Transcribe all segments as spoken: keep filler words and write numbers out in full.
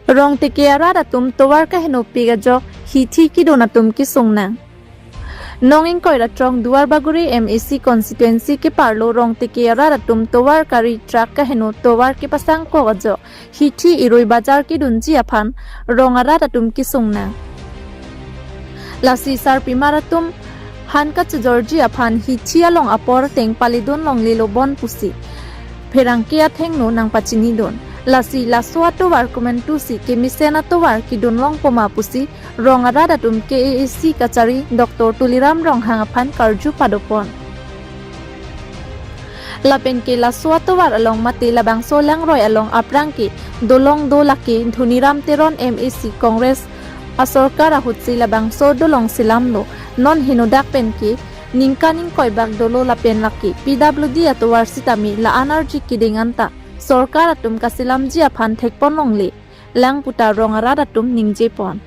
Rongteke arat atum tovar kaheno pik ajok hithi kidun atum kesung nang. Nong ingkoi ra throk Duar Bagori M A C constituency keparlo Rongteke arat atum tovar kari truck kaheno tovar kepasang kok ajok hithi irui bajar kidunji aphan rong arat atum kesung nang. Lasi sarpimar atum han kachojorji aphan hithi along apor ateng palidun longlelo bon pusi pherangke athengno nangpachinidun. Lasi laso atovar komantusi kemesen atovar kidun longpo ma pusi rong arat atum K A A C kachari Doctor Tuliram Ronghang aphan karju padopon. Lapen ke laso atovar along mate labangso langroi along aphrang ke dolong do lake Dhoniram Teron M A C Congress asorkar ahutsi labangso dolong selamlo, non henodak pen ke ningkan ingkoi bak dolo lapen lake P W D atovar sitame la-an arji keding anta sorkar atum kaselamji aphan thekpon longle lang puta rong arat atum ningjepon.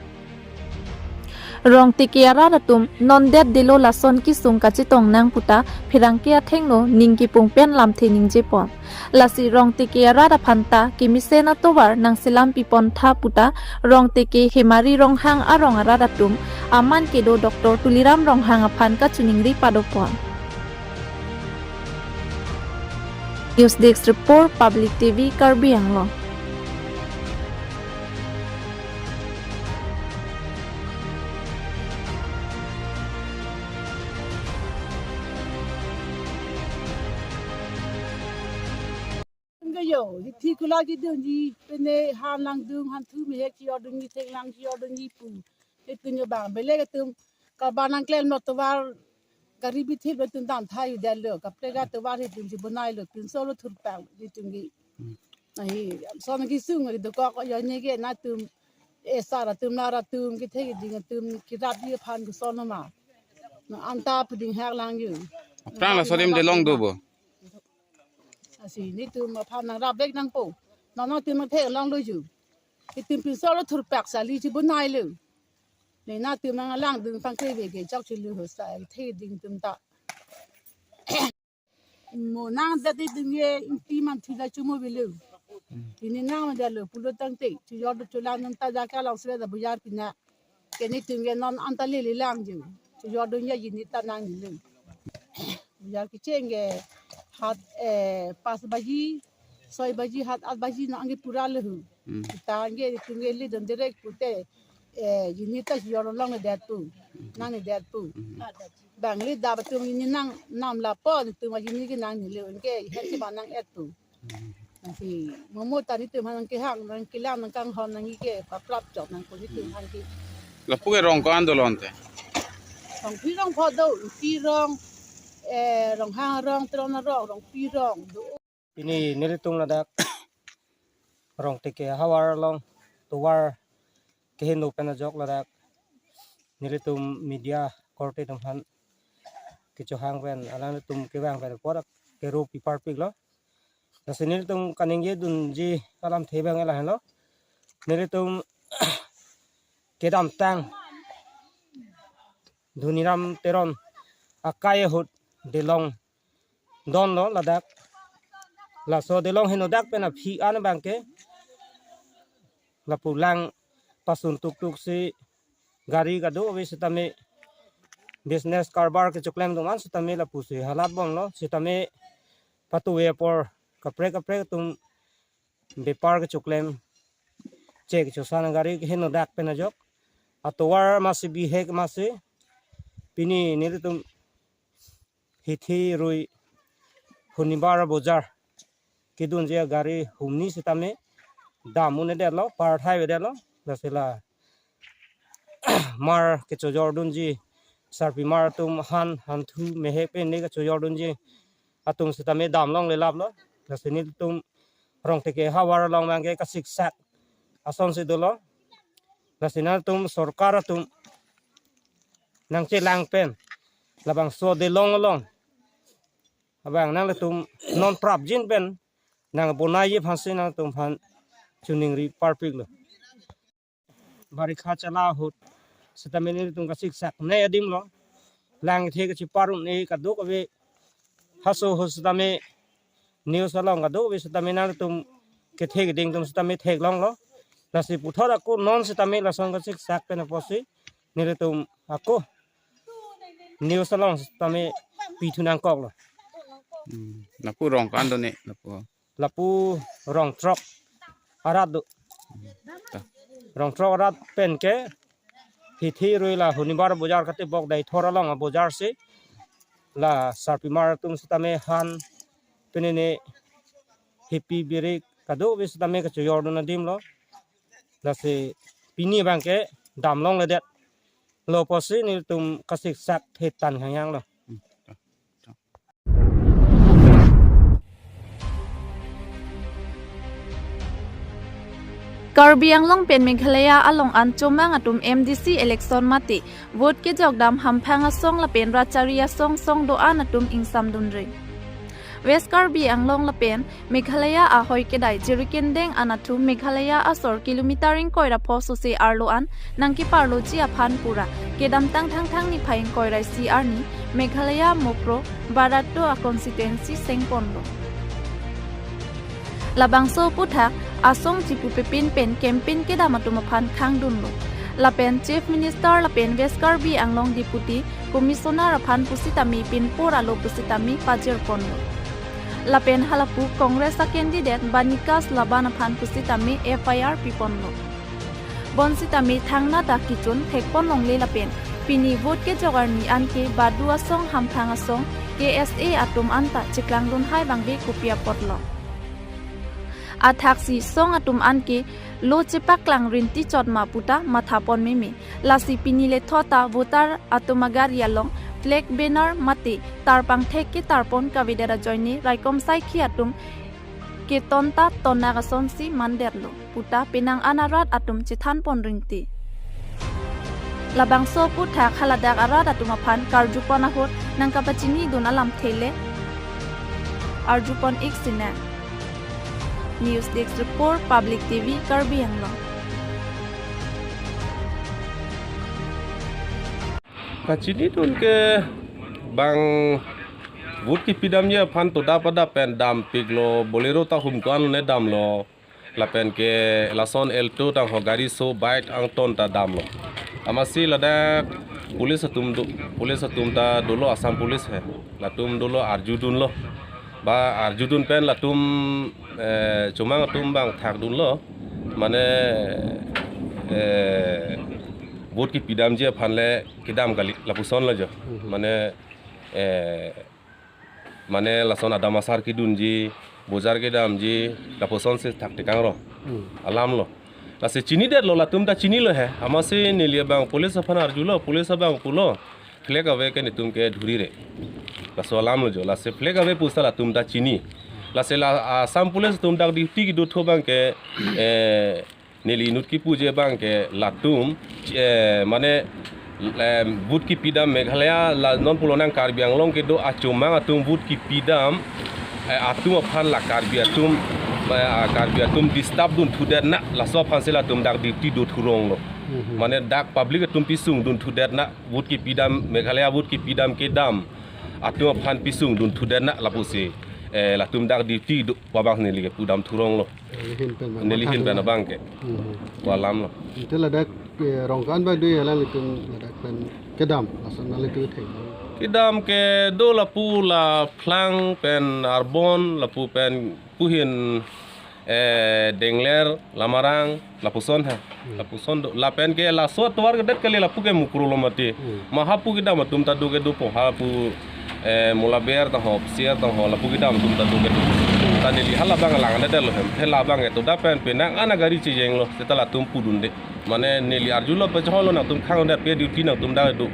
Rongteke arat atum non det delo lason kesung kachetong nang puta pherangke athengno ning kepung pen lamthe ningjepon. Lasi Rongteke arat aphanta kemesen atovar nangselam pipon tha puta Rongteke Hemari Ronghang arong arat atum aman kedo Doctor Tuliram Ronghang aphan kachiningri padopon. News Desk Report, Public T V, Karbi Anglong. Kayo, hithi kula kidunji, pine han langdun, hanthu mehek chiyordunji, theklang chiyordunji pu. Itum yo bang, bele itum karba nangklem lo tovar, gari bithip lo itum dam tha-u detlo, kaprek atovar itum si bonailo, pinso lo thurpang itum ki. Nahi, son kesung ri dokok yo neke na itum, esar atum lar atum, kethe keding atum, kerapji aphan koson ma. Na anta puding hak lang yo. Aphrang laso adim delong do bo? Lasi netum aphan nangrap vek nangpo. Non non itum nangtheklonglo yo. Itum pinso lo thurpak sali chibonailo. Ne na itum nanglangdun pangke veke chok chulu ho sa kethe keding atum ta. Mo nang dati ding ye ingti man thuja chumo velo. Pini nang ma dalo pulo tangte chujor do chulang nang ta jaka long sre da bujar pina. Ke netum ke non anta lele lang yo. Chujordun ya jini ta nangnelo. Bujar kecheng ke hat, eh, pas baji, soi baji, hat at baji nang ke pura lehu. Hmm. Ta ke netum ke lidun direct pute, eh, jini ta chujor longledet pu. Nangledet pu. Hmm. Bang le dap atum jini nang nam lapo netum jini ke nangnelo. Ke het si ba nang-et pu. Lasi momo ta netum aphan nangkehang, nangkelang, nangkanghon, nangke paprap chok nangpo netum aphan ke. Lapu ke rong ko-an dolo ante? Rong phli rong pho do, Ingti rong, eh, Ronghang rong, Teron rong, rong phli rong do. Pini nelitum ladak Rongteke ahavar along tovar keheno pen ajok ladak nelitum media korte atum aphan kechohang pen alanglitum kevang pen apor kero pi parpiklo. Lasi nelitum kaningjedunji alamthe abang lahenlo. Nelitum kedamtang Dhoniram Teron akai ahut delong donlo ladak. Laso delong henodak pen aphi an abang ke lapu lang pasun tuktuk si gari kadokave sitame business karbar kechoklem atum an sitame lapusi halat bomlo sitame patuve apor kaprek kaprek atum bepar kechoklem chek chosan gari henodak pen ajok atovar masi bihek masi pini nelitum hithi rui Hunibar bojar kedunji gari humni sitame dam un-edetlo, par thai-edetlo, lasi la mar kechojordunji sarpimar atum han hanthu mehek pen ne kechojordunji atum sitame dam longle laplo. Lasi netum Rongteke ahavar along abang ke kasiksak asonsi dolo. Lasi nangtum sorkar atum nangchelang pen labangso delong along abang nangtum non prapjin pen nangbonaiji aphansi nangtum aphan chiningri parpiklo. Barikha chala ahut sitame netum kasiksak ne adimlo. Lang the kachipar un-e kadokave haso ahut sitame news along kadokave sitame nangtum kethe keding atum sitame theklonglo. Lasi puthot ako non sitame lason kasiksak pen apotsi nelitum ako news along sitame pithu nangkoklo. Hmm. Lapu rong ko-an do ne, lapu? Lapu rong throk arat do. Ta. Rong throk arat pen ke hithi rui la Honibar Bojar kate Bokdaithor along abojar si la sarpimar atum sitame han, pini ne hipi birik kadokave sitame kachojordun adimlo. Lasi pini abangke damlongledetlo apotsi nelitum kasiksak thetan khanghanglo. Karbi Anglong pen Meghalaya along an chomang atum M D C election mate vote kejokdam hamphang asong lapen rachari asong song do-an atum ingsamdunre. West Karbi Anglong lapen Meghalaya ahoi kedai Jirikindeng anatthu Meghalaya asor kilometer ingkoi ra pho sose arlo an nangkeparloji aphan pura kedamtang Thangthang niphai ingkoi ra isi arni Meghalaya Mukroh Barato a constituency sengponlo. Labangso aphuthak asong chipupepin pen campaign kedam atum aphan khangdunlo. Lapen Chief Minister lapen West Karbi Anglong Deputy Commissioner aphan pusitame pinpur alo pusitame pajirponlo. Lapen halapu Congress a candidate Banikas Laban aphan pusitame F I R piponlo. Bonsitame thangnat ta kechun thekponlongle lapen pini vote kejok arni anke badu asong hamphang asong K S A atum anta chiklangdun hai bangbe kopi apotlo. Athaksi song atum anke lo chepaklang rinti chot ma puta mathapon meme. Lasi pini lethot ta voter atum agari along flag banner mate tarpang thek ketarpon kavedet ajoine raikom saikhi atum keton ta tonak asonsi mandetlo puta penang an arat atum chethanpon ringti. Labangso aphuthak haladak arat atum aphan karjupon ahut nangkapachinidun alamthe le arjupon ik sinang. News Desk Report, Public T V, Karbi Anglong. Kachinidun ke bang vote kepidamji aphan toda pada pen dampiklo, Bolero ta hum ko-an ne damlo. Lapen ke lason Alto tangho gari so bike angton ta damlo. Amatsi ladak police atum do, police atum ta dolo, Assam police he. Latum dolo arjudunlo. Ba arjudun pen latum, eh, chomang atum bang thakdunlo. Mane, eh, vote kepidamji aphan le kedam kali lapusonlo jo. Mhm. Mane, eh, mane lason adam asar kedunji, bojar kedamji, lapusonsi thakthik kangrong. Hmm. Alamlo. Lasi chinidetlo, latum ta chinilo he. Amatsi neli abang police aphan arjulo, police abang pulo, flag ave ke netum ke dhurire. Laso alamlo jo. Lasi flag ave pusi latum ta chini. Lasi la Assam police atum dak duty kedothu abang ke, eh, neli inut kepuji abang ke latum, eh, mane, eh, vote kepidam Meghalaya la non pulo nang Karbi Anglong kedo achomang atum vote kepidam, eh, atum aphan la Karbi atum, eh, Karbi atum disturb dunthudet na, laso aphansi latum dak duty dothuronglo. Mhm. Mane dak public atum pisung dunthudet na, vote kepidam, Meghalaya vote kepidam kedam atum aphan pisung dunthudet na lapusi, eh, latum dak duty do pabang neli ke pudam thuronglo. Neli ahin pen bang. Neli ahin pen abang ke. Hmm. Ko alamlo. Ante ladak, eh, rong ko-an bang do alanglitum ladak pen kedam, lason alanglitum thek. Kedam ke do lapu la Phlang pen Arbon, lapu pen puhin, eh, Dengler, Lamarang, lapuson ha. Hmm. Lapuson do. Lapen ke laso atovar kedet kali lapu ke Mukroh lo mati. Hmm. Ma hapu kedam atum ta do kedopo, hapu, eh, Molaber tangho, Psiar tangho, lapu kedam atum ta do kedo. Ta neli halabang langdedetlo hem. He labang ke toda pen penang an agari chejenglo. Seta latum pudunde. Mane neli arjulo pacheholo nangtum khangdet pe duty nangtum dak do.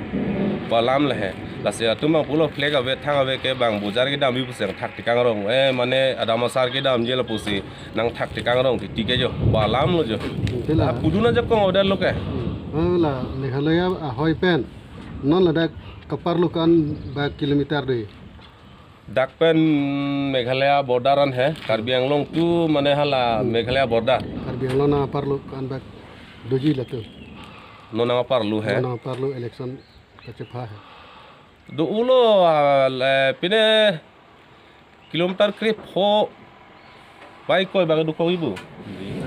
Ko alamlo he. Lasi atum bang pulo flag ave thang ave ke bang bojar kedamji pusi nangthakthik kangrong. Eh, mane adam asar kedamji lapusi nangthakthik kangrong titi ke jo. Ko alamlo jo. Ante la. Ah, pudun ajakong avedetlo ke. Hmm. Oh, la Meghalaya ahoi pen non ladak kaparlo ko-an bak kilometer do? Dak pen Meghalaya border an he, Karbi Anglong to mane hala Hmm. Meghalaya border. Karbi Anglong nang aparlo ko-an bak doji latum? Non nang aparlo he. Non nang aparlo election kachepha he. Do-olo, ah, le, pine kilometer krepho bai koi bak dokok ibu.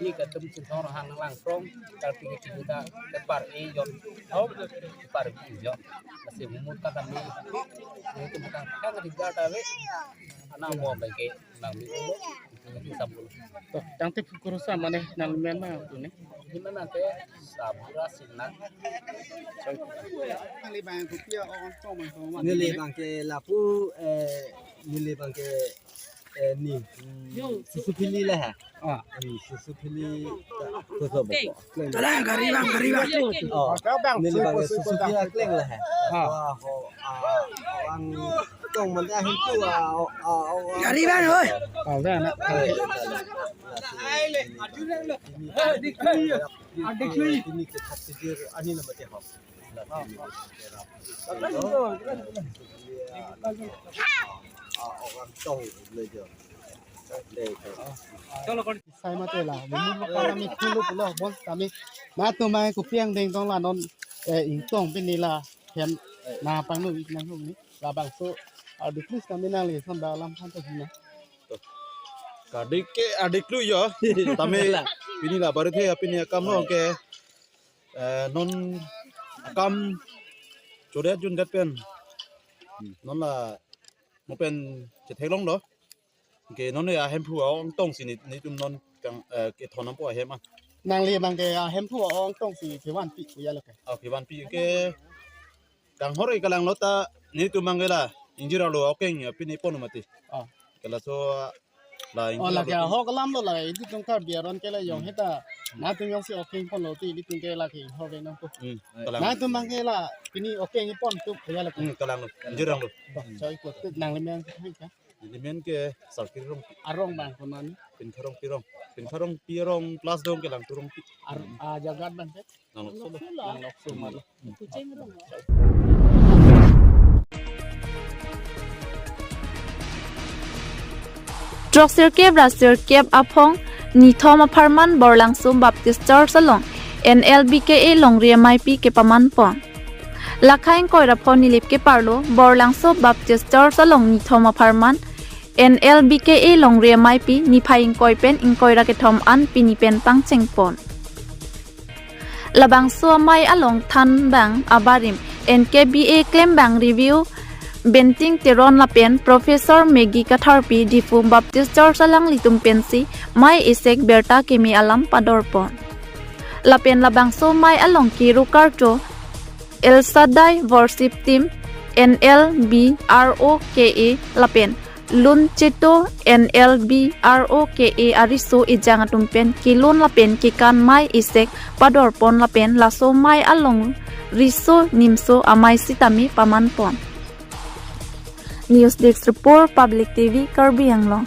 Ni kadum Chinthong Ronghang nanglang krong, kalpi ke kilu ta kepar e jon, oh, kepar bi jon. Lasi humut kadam ni, ni tum kang kang di gar ta ave. Anang mo bangke nang mi ulo, itu lagi sabun. To, tangte pukuro sa mane nangmen ma tu ne. Di mana ke sabura sinak. Neli bangke lapu, eh, neli bangke, eh, ni, hmm, susu phili le ha. Ah. Hmm, susu phili ta, koso boko. Tala, gari bang, gari bang. Oh, neli bangke susu phili kleng le ha. Ah. Wah, ho, ah, ang tong mande ahin tu, ah, ah, ah, ah. Gari bang, oi. Oh, bang, na. Ini, ini, ini kita sejir ani nama teh ho. Ah, orang tahu belajar. Sai mate la, mumur lo kana mi khulu pulo, bon kami. Na tu mai kopi angdeng tong la non, eh, ingtong pini la, hem, na pangno ik nang hung ni, labangso, ah, di please kami nangli, son ba lam kan tu na. Kardom ke, kardom lo yo, tame, pini la baru the, pini akam lo ke, eh, non akam, chodet jundet pen, non la, mo pen, chetheklong lo. Ke non ya hemphu aong tong si ni, netum non kang, eh, kethon nangpo ahem ah. Nangli abang ke, ah, hemphu aong tong si kevanpi ya lo ke. Oh, kevanpi ke kanghor ke kalang lo ta netum abang ke la ingjir arlo okeng ya pini pon mati. Oh. Ke laso la Oh, ingjir la arlo ke pini. Ahok alam lo la, ilitum Karbi aron ke la jong Hmm. heta. Natum jongsi okeng pon lo ti ilitum ke la ke hor ke nangpo. Hmm, kalang. Natum abang ke la pini okeng pon tu ya lo ke. Hmm, kalang lo. Ingjir arlo. Bah, choi ko tu nangli men ke hai ka. Neli men ke Sarkir Rongpi. Arong abang konat ni? Pinpharongpi Rong. Pinpharongpi Rong plus dong ke Langturongpi. Ar-, ah, jagat abang ke? Nanglokso lo. Nanglokso malo. Throksirkep ra sirkep aphong nithom apharman Borlangso Baptist Church along N L B K A longri ameipi kepaman pon. Lakhai ingkoi ra pho Nilip keparlo Borlangso Baptist Church along nithom apharman N L B K A longri ameipi niphai ingkoi pen ingkoi ra kethom an pini pen pangcheng pon. Labangso amei along thanbang abarim N K B A klembang Reverend Benting Teron lapen Professor Maggie Katharpi Diphu Baptist Church alanglitum pensi mei esek birta keme alam pador pon. Lapen labangso mei along ke Rokarcho El Shaddai Worship Team, N L B R O K A lapen Lun Cheto N L B R O K A ariso ejang atum pen kelun lapen kekan mei esek pador pon lapen laso mei along riso nimso amei sitame paman pon. News Desk Report, Public T V, Karbi Anglong.